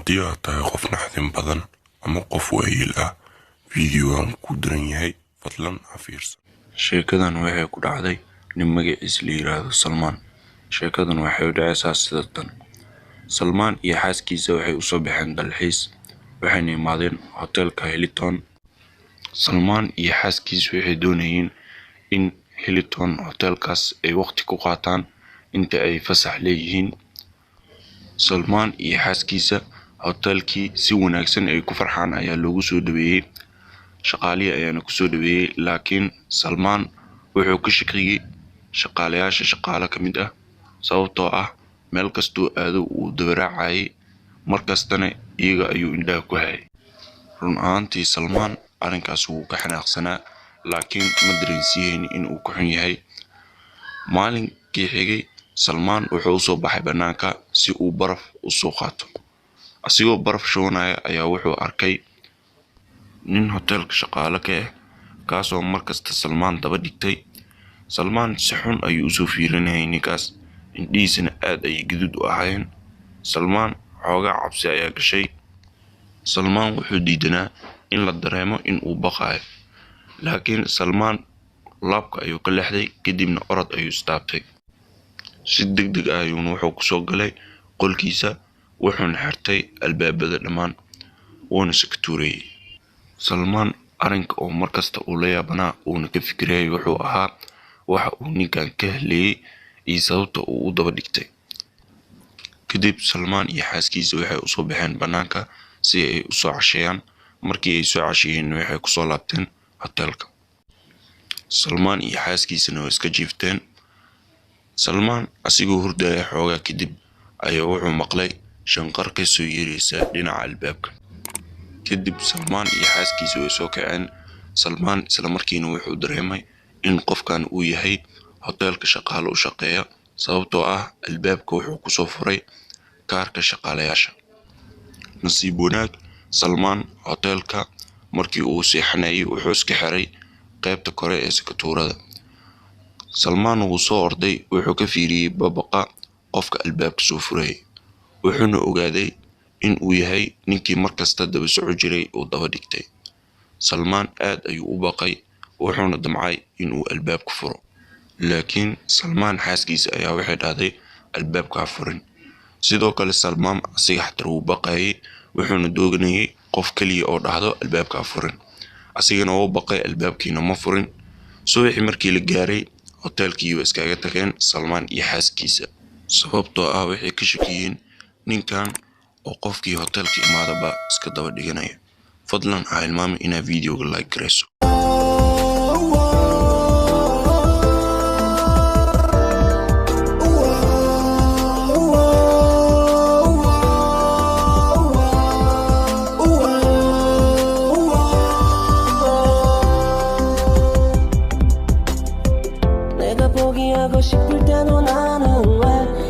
Haddii aad tahay qof naxdin badan ama qof waayeel ah, fiidiyowan wuu kuu daran yahay, fadlan ha fiirsan. Sheekadan waxay ku dhacday nin magaciisa la yiraahdo Salmaan. Sheekadan waxay u dhacaysaa sida tan. Salmaan iyo xaaskiisa waxay u soo baxeen dalxiis, waxayna imaadeen hoteelka Hilton. Salmaan iyo xaaskiisa waxay doonayeen in Hilton hoteelkaas ay waqti ku qaataan inta ay fasax leeyihiin. Salmaan iyo xaaskiisa hoteelkii si wanaagsan ay ku farxaan ayaa loogu soo dhaweeyey. Shaqaalihii ayaana ku soo dhaweeyey, laakiin Salmaan wuxuu ka shakiyey shaqaalayaasha shaqaale ka mid ah, sababtoo ah meel kastuu aado wuu daba raacayay, markastana iyaga ayuu indhaha ku hayay. Run ahaantii Salmaan arrinkaas wuu ka xanaaqsanaa, laakiin ma dareensiiyeen in uu ka xun yahay. Maalinkii xigay Salmaan wuxuu u soo baxay bannaanka si uu baraf u soo qaato. Asigoo baraf shubanaya ayaa wuxuu arkay nin hoteelka shaqaale ka ah, kaasoo markasta Salmaan daba dhigtay. Salmaan si xun ayuu usoo fiirinayay ninkaas, indhihiisana aad ayay gaduud u ahaayeen. Salmaan xoogaa cabsi ayaa gashay. Salmaan wuxuu diidanaa in la dareemo in uu baqayo, laakiin Salmaan laabka ayuu ka leexday, kadibna orod ayuu istaabtay. Si degdeg ah ayuuna wuxuu kusoo galay qolkiisa, wuxuuna xirtay albaabada dhammaan, wuuna sakatuurayay. Salmaan arrinka oo markasta uu la yaabanaa uuna ka fikirayay wuxuu ahaa waxa uu ninkan ka hadlayay iyo sababta uu u daba dhigtay. Kadib Salmaan iyo xaaskiisa waxay usoo baxeen bannaanka si ay u soo casheeyaan. Markii ay soo casheeyeen waxay kusoo laabteen hoteelka. Salmaan iyo xaaskiisana way iska jiifteen. Salmaan asigoo hurdaya xoogaa kadib ayaa wuxuu maqlay shanqar ka soo yeeraysa dhinaca albaabka. Kadib Salmaan iyo xaaskiisa way soo kaceen. Salmaan isla markiina wuxuu dareemay in qofkan uu yahay hoteelka shaqaale u shaqeeya, sababtoo ah albaabka wuxuu kusoo furay kaarka shaqaalayaasha. Nasiib wanaag, Salmaan hoteelka markii uu seexanayay wuxuu iska xiray qaybta kore ee sakatuurada. Salmaan wuu soo orday, wuxuu ka fiiriyey babaqa qofka albaabka soo furayay, wuxuuna ogaaday in uu yahay ninkii markasta daba soco jiray uu daba dhigtay. Salmaan aad ayuu u baqay, wuxuuna damcay in uu albaabka furo, laakiin Salmaan xaaskiisa ayaa waxay dhahday albaabka ha furin. Sidoo kale Salmaan asiga xataa wuu baqayay, wuxuuna doonayay qof kaliya oo dhahdo albaabka ha furin. Asigana wuu baqay, albaabkiina ma furin. Subaxii markii la gaaray hoteelkii way iskaga tageen Salmaan iyo xaaskiisa, sababtoo ah waxay ka shakiyeen ninkan oo qofkii hoteelka imaadaba iska daba dhiganaya. Fadlan ha hilmaamin inaad videoga like garayso. 내가 포기하고 싶을 때도 나는 왜